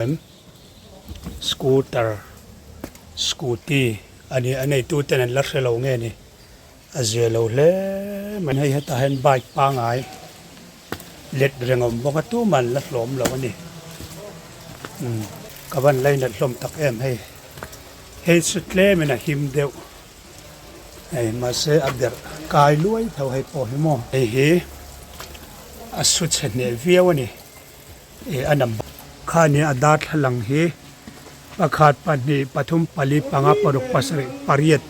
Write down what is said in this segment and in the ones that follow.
Em scooter scooty a ni a neitu ten an la hre lo nge ni a zia lo hle mai hei hetah hian bike pangai let reng a awm bawk a tumah an la hlawm lo a ni umm ka van lainat hlawm tak em hei hei chu tlem in a him deuh hei mahse a berh kai luai tho hei pawh hi maw hei hi a su chhe hneh viau a ni. Ih a number kha nia a darthlalang hi pakhat pahnih pathum pali panga paruk pasarih pariat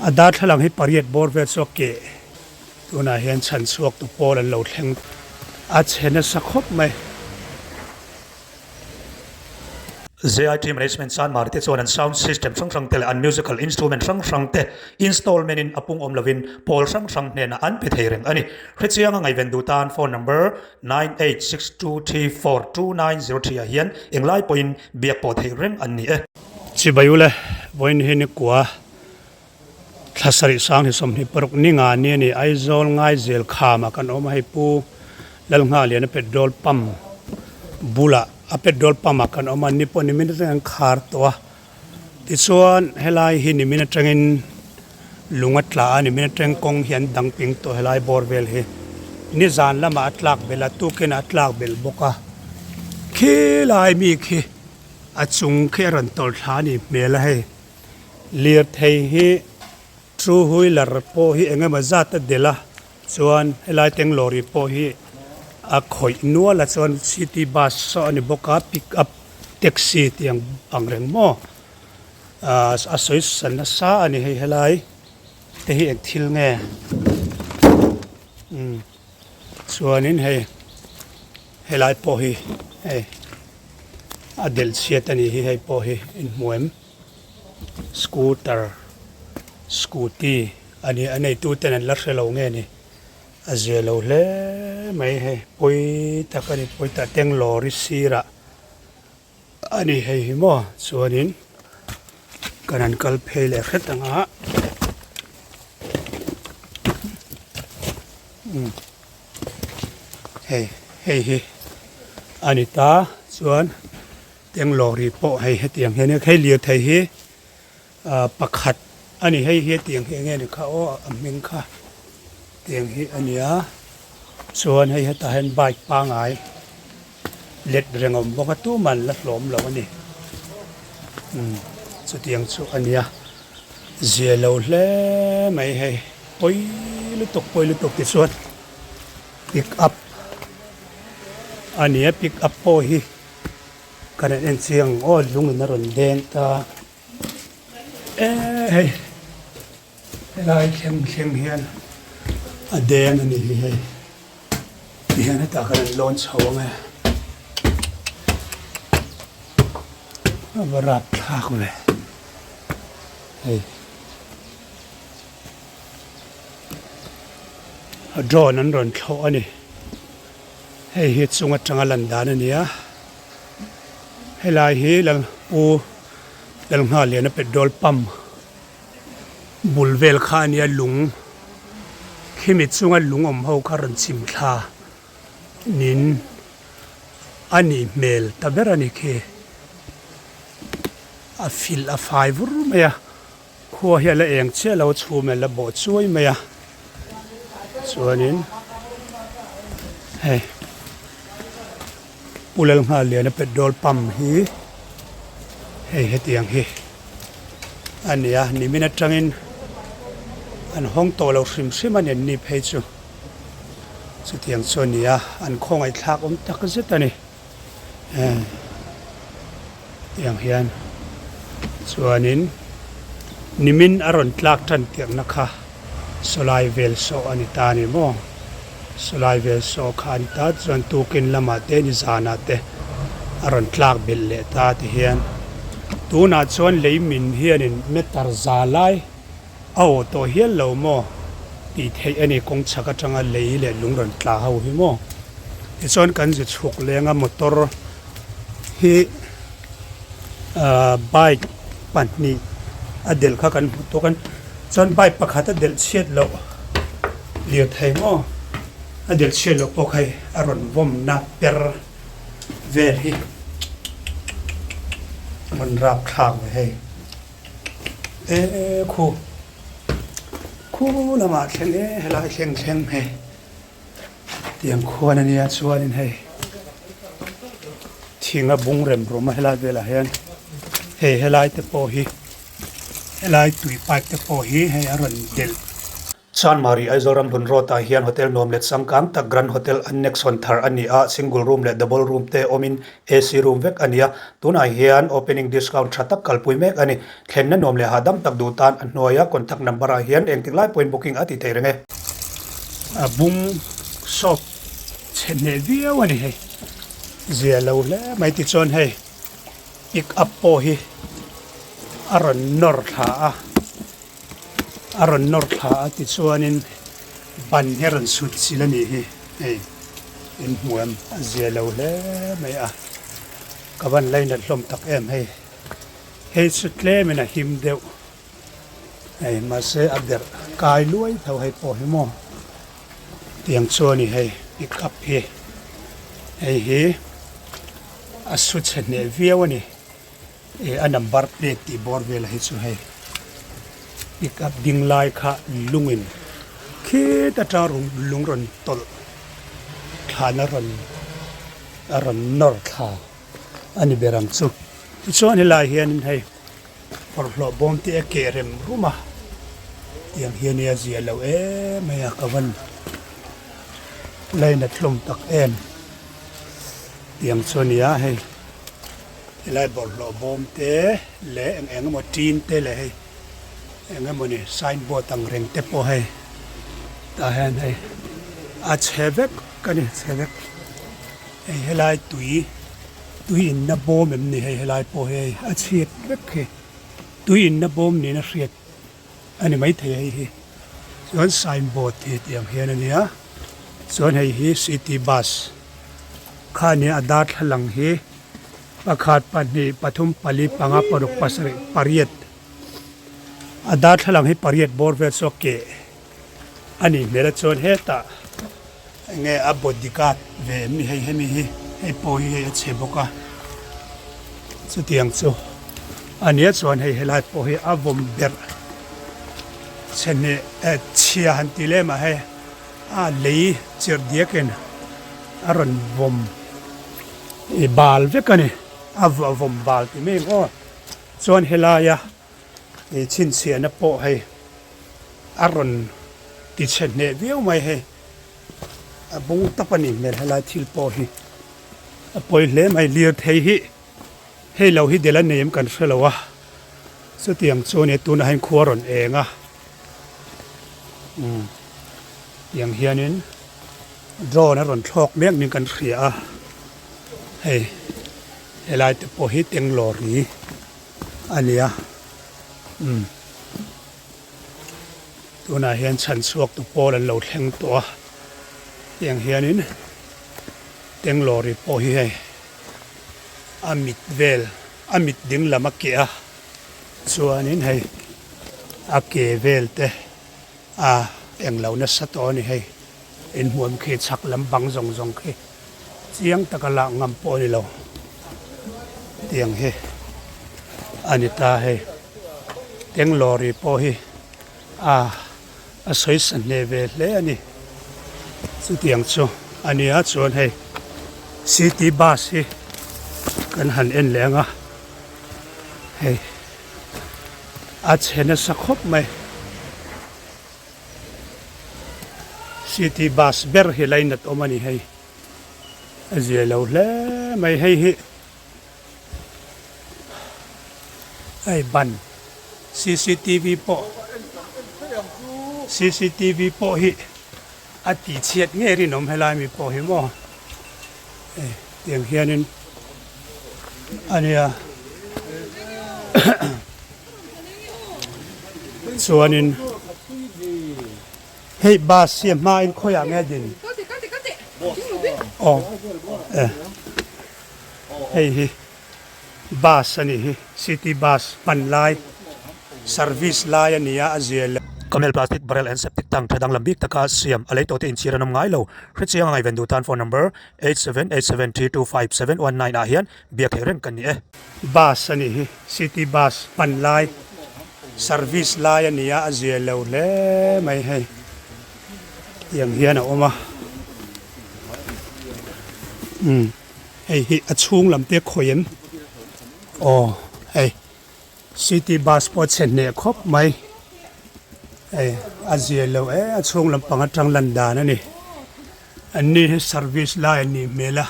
a darthlalang hi pariat bawr vel chu a keh tunah hian chhan chhuak tu pawl an lo thleng a chhe nasa khawp mai. JIT Management Chanmari te chuan an sound system hrang hrang te leh an musical instrument hrang hrang te installment in a pung awm lovin pawl hrang hrang hnenah an pe thei reng a ni. Hrechianga ngaihven duh tan phone number 9862342903 ah hian englai pawhin biak pawh theih reng an ni e. Chibai ule, vawiin hi nikua thla sarih sang hi 26 ni nga ni a ni. Aizawl Ngaizel khama kan awm a, hei Pu Lalnghaliana petrol pump bulah a petrol pump ah kan awm a, ni pawh nimin atangin an khar tawh a. Tichuan helai hi nimin atangin lung a tla a, nimin atang kawng hi an dang ping tawh helai bawr vel hi. Nizan lamah a tlak belh a, tukin ah a tlak belh bawk a. Khilai mi khi a chung khi a rawn tawlh thla a nih hmel a hei. Lirthei hi two wheeler pawh hi eng emaw zat a delh a, chuan helai tanglawri pawh hi a khawih nual a chuan city bus saw a ni bawk a pick up taxi tih ang ang reng maw ahh a sawi sa nasa a ni hei helai te hi eng thil nge umm chuanin hei helai pawh hi hei a delh chhiat a nih hi hei pawh hi inhmu em. Scooter scooty a ni a neitu ten an la hre lo nge ni a zia lo hle mai hei pawi tak a ni pawi tak tanglawri sirah a ni hei hi maw chuanin kan han kal phei leh hret ang a umm hei hei hi a ni ta chuan. Tanglawri pawh hei hetiang hian hei lirthei hi ah pakhat a ni hei hi hetiang hi enge ni kha aw a hming kha tiang hi a nia chuan hei hetah hian bike pangai let reng a awm bawk a tumah an la hlawm lo a ni umm chutiang chu a nia zia lo hle mai hei pawi lutuk pawi lutuk tichuan pick up a ni a pick up pawh hi. Kan rawn en chiang ang aw lung in a rawn deng ta e hei helai thleng thleng hian a deng a nih hi hei tihian hetah kan rawn lawn chho ang e a va rap thlak ve hei a drone an rawn thlawh a ni. Hei hi chung atanga lan dan a ni a, helai hi lal pu Lalnghaliana petrol pump bul vel kha a nia lung khimi chunga lung awm ho kha rawn chim thla nin a nih hmel ta ber a ni khi a filh a fai vur mai a. Khua hi a la eng chiah lo chhum a la bawh chuai mai a chuanin hei Pu Lalnghaliana petrol pump hi hei hetiang hi a ni a nimin atangin an hawng tawh lo hrim hrim a ni an ni phei chu chutiang chu a ni a an khawngaihthlak awm tak zet a ni. Tiang hian chuanin nimin a rawn tlak tan tirhna kha sawlai vel sawh a ni ta a ni maw? Sawlai vel sawh kha a ni ta chuan tukin lamah te nizanah te a rawn tlak belh leh ta ti hian tunah chuan lei min hianin meter za lai a awh tawh hial lo maw tih theih a ni kawng chhak atanga lei leh lung rawn tla ho hi maw tichuan kan zu chhuk leng a motor hi ahh bike pahnih a delh kha kan hmu tawk a chuan bike pakhat a delh chhiat loh lirthei maw a delh chhiat loh pawh kha hei a rawn vawmna per vel hi. Rawn rap thlak ve hei. E khu khu lamah thleng e helai thleng thleng hei tiang khuan ania chuanin hei thing a bung rem rum a helai velah hian hei helai te pawh hi helai tui pipe te pawh hi hei a rawn delh. Chanmari Aizawl Ramhlun Road ah hian hotel nuam leh changkang tak Grand Hotel Annex hawn thar a ni a, single room leh double room te awmin AC room vek a ni a, tunah hian opening discount tha tak kalpui mek a ni. Thlenna nuam leh hahdam tak duh tan a hnuaia contact number ah hian engtik lai pawhin booking a ti thei reng e. A bung sawp chhe hneh viau a ni hei, zia lo hle mai tichuan hei pick up pawh hi a rawn nawr thla a. A rawn nawr thla a tichuanin ban hi a rawn sut chilh a nih hi hei in hmu em a zia lo hle mai a ka van lainat hlawm tak em hei hei chu tlemin a him deuh hei mahse a berh kai luai tho hei pawh hi maw tiang chu a ni hei pick up hi hei hi a su chhe hneh viau a ni. Ih a number plate tih bawr vel hi chu hei pick up ding lai kha lungin khit atang rawn lung rawn tawlh thlan a rawn a rawn nawr thla a ni ber ang chu tichuan helai hianin hei bawlhhlawh bawm te a keh rem rum a tiang hian a zia lo em mai a ka van lainat hlawm tak em tiang chu a ni a hei. Helai bawlhhlawh bawm te leh eng eng emaw tin te leh hei eng emaw ni sign board ang reng te pawh hei tah hian hei a chhe vek a ni chhe vek hei helai tui tui inna bawm em ni hei helai pawh hi hei a chhiat vek hi tui inna bawm niin a hriat a ni maithei hei hi chuan sign board hi tiang hian a nia chuan hei hi city bus kha nia a darthlalang hi. Pakhat, pahnih, pathum, pali, panga, paruk, pasarih, pariat. A darthlalang hi pariat bawr vel chu a keh a nih hmel a chuan hetah enge a body guard ve em ni hei hemi hi hei pawh hi hei a chhe bawk a chutiang chu a nia chuan hei helai pawh hi a vawm berh chhe hneh eh chhia han ti lem ah hei a lei chirh diakin a rawn vawm. I bal vek a ni, a vawm bal ti mai ang aw. Chuan helaia i chhinchhiahna pawh hei a rawn ti chhe hneh viau mai hei, a bung tap a nih hmel helai thil pawh hi a pawi hle mai. Lirthei hi hei lo hi del a nei em kan hre lo a, chutiang chu a nia tunah hian khua rawn eng a, umm tiang hianin. Drone a rawn thlawk mek niin kan hria a, hei helai te pawh hi Tenglawri a ni a, umm tunah hian chhan chhuak tu pawl an lo thleng tawh a, tiang hianin Tenglawri pawh hi hei a mit vel a mit ding lam a keh a, chuanin hei a ke vel te a englo nasa tawh a ni hei. Inhmuam khi chhak lam bang zawng zawng khi chiang taka lak ngam pawh a ni lo tiang hi a ni ta hei teng lorry pawh hi a a sawi sa hneh ve hle a ni chutiang chu a ni a chuan hei city bus hi kan han en leh ang a hei a chhe nasa khawp mai. City bus ber hi lainat awm a ni hei a zia lo hle mai hei hi hei ban cctv pawh cctv pawh hi a tih chhiat ngei rinawm helai mi pawh hi maw hei tiang hianin a nia Chuanin hei bus hi a hmain khawiah nge din? Aw e hei hi bus a nih hi city bus hman lai service lai a ni a a zia lo. Camel plastic barrel and septic tank tha danglam bik taka siam a lei tawhte inchhir an awm ngai lo. Hrechiang a ngaihven duh tan phone number 8787325719 ah hian biak theih reng kan ni e. Bus a nih hi, city bus hman lai, service lai a ni a, a zia lo hle mai hei. Tiang hian a awm a, umm hei hi a chhung lam te khawi em? Aw hei city bus pawh a chhe hneh khawp mai, hei a zia lo e a chhung lampang atang lan dan a ni. An ni hi service lai an nih hmel a,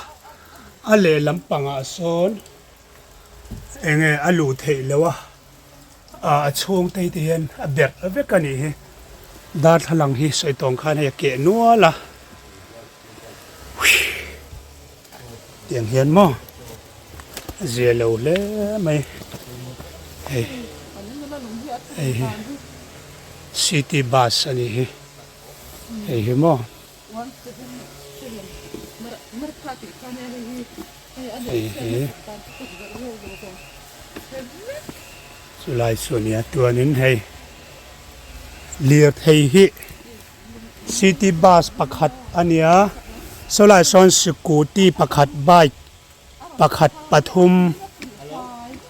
a lehlam pangah sawn eng nge a luh theih loh a, ah a chhung te te hian a berh vek a nih hi, darthlalang hi sawi tawng khan hei a keh nual a, tiang hian maw a zia lo hle mai hei hei hi city bus a nih hi hei hi maw. Hei hi chulai chu a nia chuanin hei lirthei hi city bus pakhat a nia sawlai sawn scooty pakhat bike pakhat pathum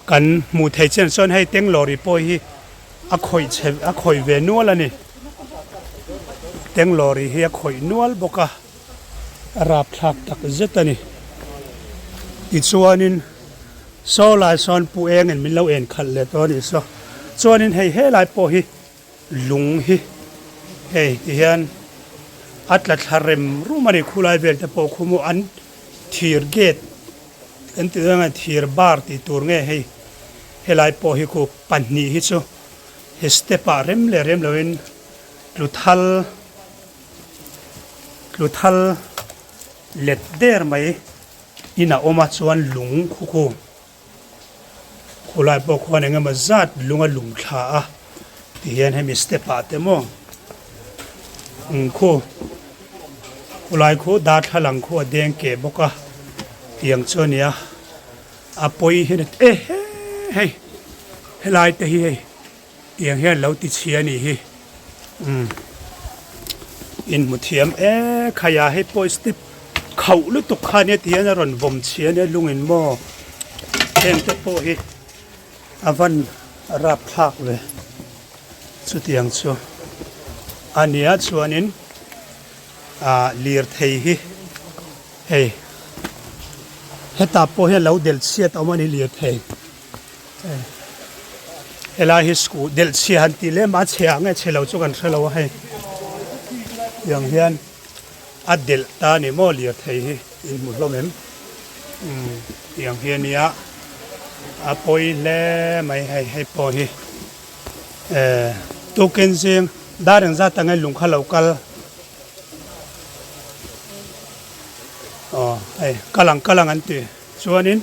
kan hmuh theih chian chuan hei teng lorry pawh hi a khawih chhe a khawih ve nual a ni teng lorry hi a khawih nual bawk a a rapthlak tak zet a ni tichuanin saw lai sawn pu engin min lo en khalh leh tawh a nih saw chuanin hei helai pawh hi lung hi hei tihian a tla thla rem rum a ni khulai vel te pawh khu maw an Thir gate kan tih dawn a thir bar tih tur nge hei helai pawh hi khu pahnih hi chu he step ah rem leh rem loin tlu thal tlu thal let der mai in a awm a chuan lung khu khu khulai pawh khuan eng emaw zat lung a lum thla a ti hian hemi step ah te maw umm khu khulai khu darthlalang khu a deng keh bawk a tiang chu a ni a a pawi hian e he hei helai te hi hei tiang hian lo ti chhia a nih hi umm inhmu thiam e khaia hei pawh step khauh lutuk kha ania ti hian a rawn vawm chhia ania lungin maw heng te pawh hi a van rapthlak ve chutiang chu a nia chuanin ah lirthei hi hei hetah pawh hian lo delh chhiat a awm a ni lirthei. Helai hi school delh chhia han tih lem a a chhe ah nge chhe lo chu kan hre lo a hei tiang hian a delh ta a ni maw lirthei hi in hmu hlawm em umm tiang hi a nia a pawi hle mai hei hei pawh hi eh tukin zing dar engzat ang nge lung kha lo kal aw hei kal ang kal ang an ti chuanin.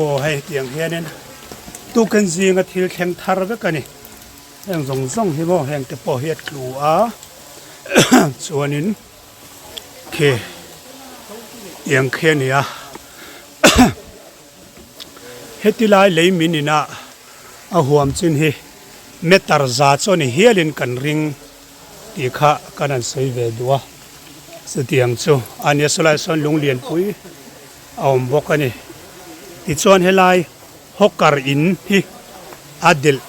Aw hei tiang hianin tukin zinga thil thleng thar vek a ni. Heng zawng zawng hi maw heng te pawh hi a tlu a chuanin khi tiang khi a ni a heti lai lei min inah a huam chin hi meter za chu a ni hialin kan ring tih kha kan han sawi ve duh a chutiang chu a nia sawlai sawn lung lianpui. A awm bawk a ni. Tichuan helai hawker in hi a delh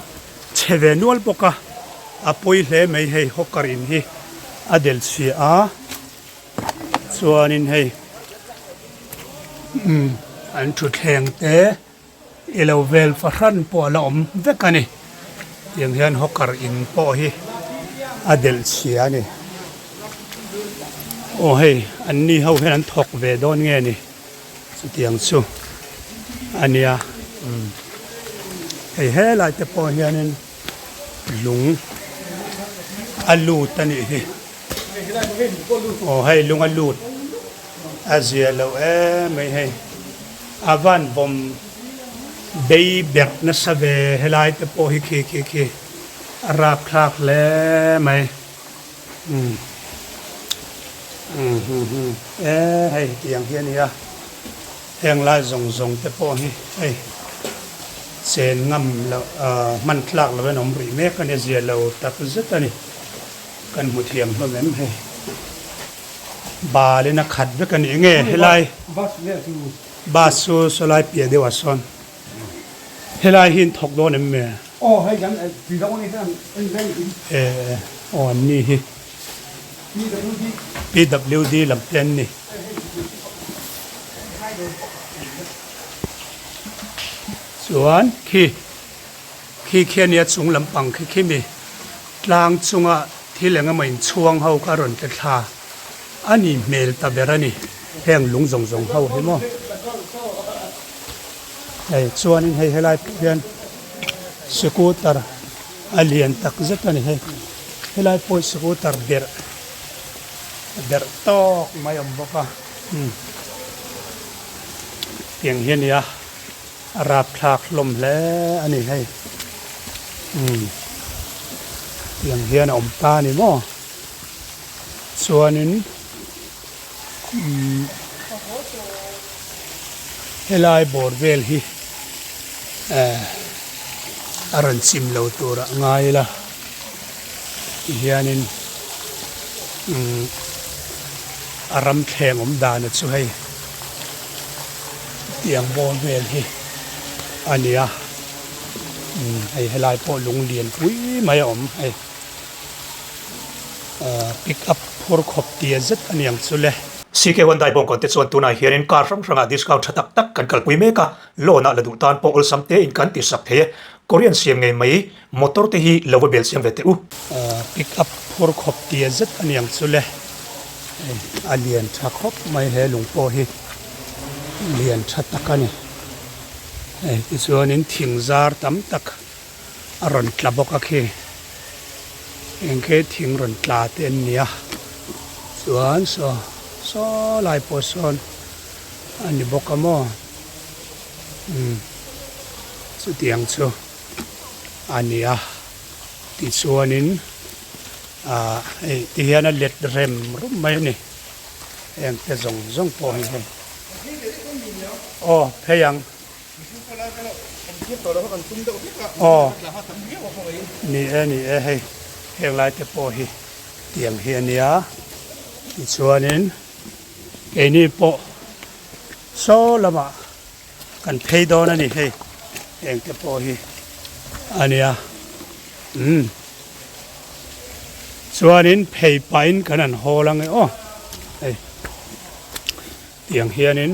chhe ve nual bawk a, a pawi hle mai hei hawker in hi a delh chhia a, chuanin hei umm an thutthleng te i lo vel fahran pawh a la awm vek a ni. Tiang hian hawker in pawh hi a delh chhia a ni. Aw hei an ni ho hian an thawk ve dawn nge ni chutiang chu a nia umm hei helai te pawh hianin lung a lut a nih hi aw hei lung a lut a zia loh em mai hei a van vawm bei berh nasa ve helai te pawh hi khi khi khi a rapthlak hle mai. Umm umm e hei tiang hi a ni a heng lai zawng zawng te pawh hi hei. Chen ngam loh hman tlak loh in awm rih mek a ni, zia lo tak zet a ni. Kan hmu thiam hlawm em hei. Bal in a khat vek a nih nge helai bus chu sawlai piah deuh ah sawn helai hi in thawk dawn em nge? Aw hei kan tui dawn ni hian en reng in. E aw an ni hi. PWD. PWD lam te an ni. Chuan khi khi khi ania chung lampang khi khi mi tlang chunga thil eng emaw inchhuang ho kha a rawn tla thla a ni hmel ta ber a ni heng lung zawng zawng ho hi maw hei chuanin hei helai pawh hian scooter a lian tak zet a ni hei helai pawh hi scooter berh berh tawk mai a awm bawk a umm. Tiang hi a nia, a rapthlak hlawm hle a ni hei. Umm tiang hian a awm ta a ni maw? Chuanin umm helai bawr vel hi eh a rawn chim lo tur ah ngai ila tihianin umm a ram thleng awm dan a chu hei. Tiang bawr vel hi a ni a umm hei helai pawh lung lian pui mai a awm hei ahh pick up phur khawp tia zet a ni ang chu le. CK Hyundai bawngkawn te chuan tunah hianin car hrang hrangah discount tha tak tak kan kalpui mek a, loan ah la duh tan pawh awlsam tein kan ti sak thei e. Korean siam ngei mai motor te hi lo va bel siam ve teh u. Pick up phur khawp tia zet a ni ang chu le. Hei a lian tha khawp mai he lung pawh hi lian tha tak a ni. Hei tichuanin thing zar tam tak a rawn tla bawk a khi. Eng khi thing rawn tla te an ni a chuan saw saw lai pawh sawn a ni bawk a maw umm chutiang chu a ni a tichuanin. Ahh hei ti hian a let rem rum mai a ni heng te zawng zawng pawh hi hei aw phei ang aw ni e ni e hei heng lai te pawh hi tiang hi a nia tichuanin keini pawh saw lamah kan phei dawn a ni hei heng te pawh hi a nia umm chuanin phei pahin kan han hawl ang e aw hei tiang hianin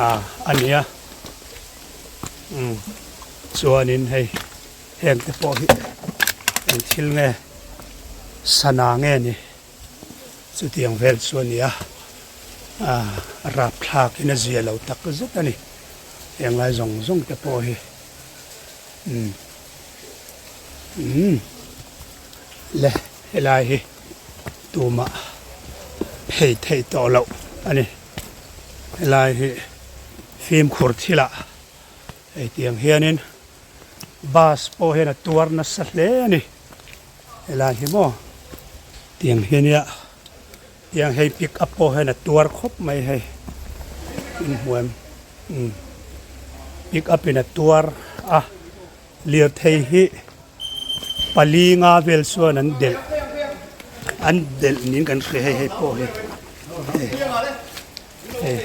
ah a nia umm chuanin hei heng te pawh hi eng thil nge sana nge ni. Chutiang vel chu a ni a, a rapthlakin a zia lo tak zet a ni. Heng lai zawng zawng te pawh hi umm umm le helai hi tumah phei theih tawh loh a ni. Helai hi fimkhur thilah hei tiang hianin bus pawh hian a tuar nasa hle a ni. Helai hi maw tiang hi ania tiang hei pick up pawh hian a tuar khawp mai hei inhmuam umm pick up in a tuar a lirthei hi pali nga vel chuan an delh an delh niin kan hria hei hei pawh hi hei hei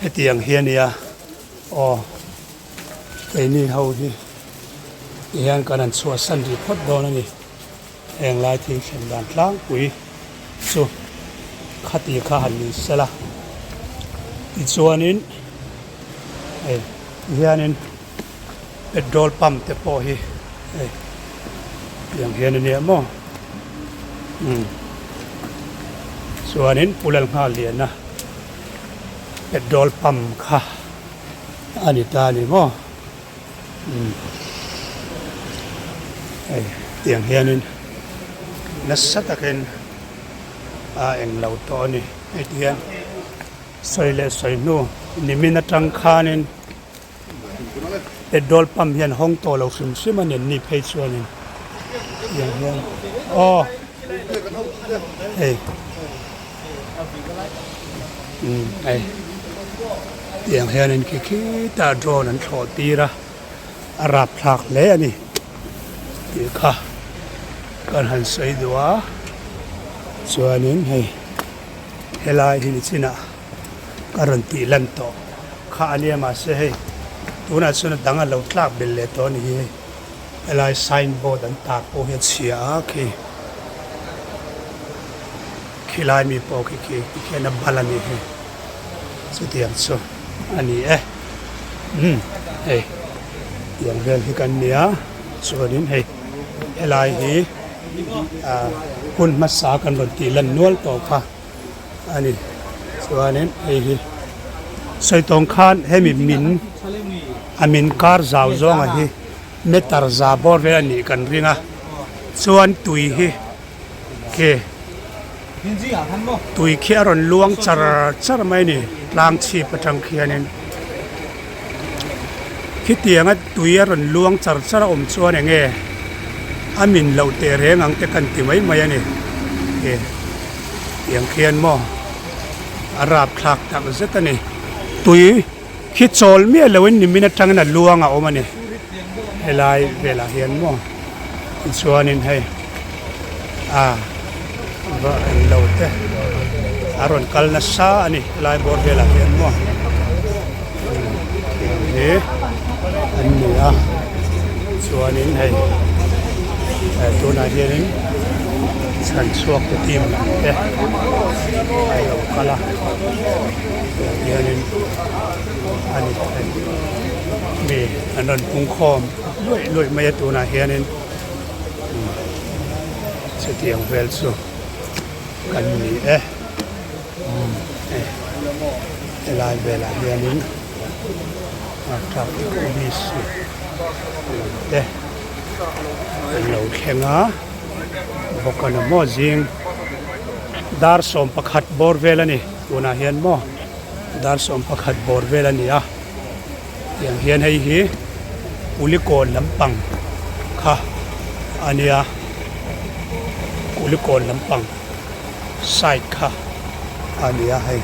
hetiang hi ania aw keini ho hi tihian kan han chhuahsan rih phawt dawn a ni heng lai thil thlen dan tlangpui chu khati kha han ni sela tichuanin hei tihianin petrol pump te pawh hi hei tiang hian a nia maw umm chuanin Pu Lalnghaliana petrol pump kha a ni ta a ni maw umm hei tiang hianin nasa takin a englo tawh a ni hei ti hian sawi leh sawi hnu nimin atang khanin. Petrol pump hian hawng tawh lo hrim hrim a ni an ni phei chuanin tiang hian aw hei umm hei. Tiang hianin khi khitah drone an thlawh tir a, a rapthlak hle a ni tih kha kan han sawi duh a. Chuanin hei helai hi nichinah ka rawn tih lan tawh kha a nia mahse hei tunah chuan a dang a lo tlak belh leh tawh a ni hi hei helai sign board an tar pawh hi a chhia a khi khilai mi pawh khi khi tikhian a bal a ni hei. Chutiang chu a ni e. Umm hei tiang vel hi kan nia chuanin hei helai hi ah hun hmasa kan rawn tih lan nual tawh kha a ni. Chuanin hei hi sawi tawng khan hemi min a min kar zau zawnga hi meter za bawr vel a nih kan ring a chuan tui hi Khi tui khi a rawn luang char char mai a ni tlang chhip atang khianin khitianga tui a rawn luang char char a awm chuan eng nge a min loh teh reng ang te kan ti mai mai a ni khi tiang khian maw a rapthlak tak zet a ni tui khi chawl miah loin nimin atangin a luang a awm a ni helai velah hian maw tichuanin hei a va englo te a rawn kal nasa a ni helai bawr velah hian maw tiang hi an ni a chuanin hei tunah hianin chhan chhuak te team lam te a lo kal a. Tiang hianin a ni thei mi an rawn pung khawm luaih luaih mai a tunah hianin chutiang vel chu kan ni e hei helai velah hianin traffic police lam te an lo thleng a bawk a maw zing dar 11 bawr vel a ni. Tunah hian maw dar 11 bawr vel a ni a, tiang hian hei hi Kulikawn lampang kha a nia, Kulikawn lampang side kha a ni a hei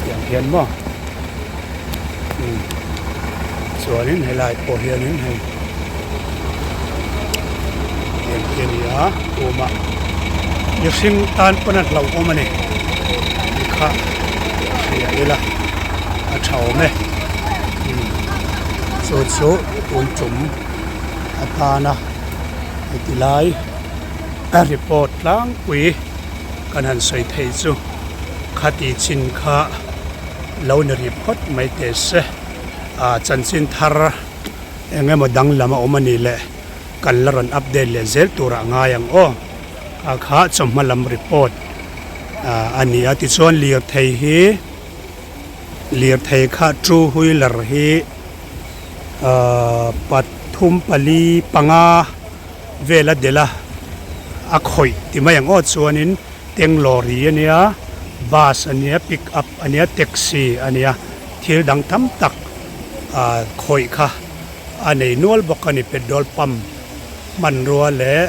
tiang hian maw umm chuanin helai pawh hianin hei tiang hi a ni a tumah mihring tan pawn a hlauhawm a ni tih kha hria ila a tha awm e umm chu chu tun tum atana heti lai a report tlangpui kan han sawi thei chu khati chin kha lo ni rih phawt mai teh se ah chanchin thar eng emaw danglam a awm a nih leh kan la rawn update leh zel turah ngai ang aw a kha chawhma lam report ah a ni a tichuan lirthei hi lirthei kha two wheeler hi ah pathum pali panga vel a delh a a khawih ti mai ang aw chuanin teng lorry a nia bus a nia pick up a nia taxi a nia thil dang tam tak ah khawih kha a nei nual bawk a ni petrol pump hmanrua leh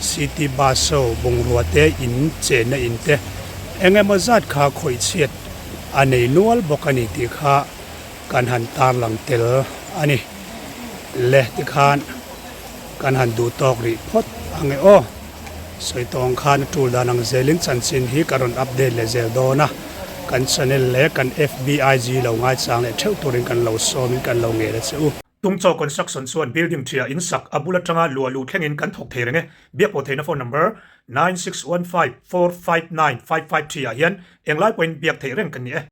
city bus ho bungrua te in chenna in te eng emaw zat kha khawih chhiat a nei nual bawk a ni tih kha kan han tarlang tel a ni le tikhan kan han duh tawk rih phawt ang e aw. Sawi tawng khan a tul dan ang zelin chanchin hi ka rawn update leh zel dawn a, kan channel leh kan FBIG lo ngaichang leh theuh turin kan lo sawmin kan lo ngel a che u. Tungchaw Construction chuan building ṭhia in sak a bul aṭanga luah luh thlengin kan thawk thei reng e. Biak pawh theihna phone number 9615459553 ah hian englai pawhin biak theih reng kan ni e.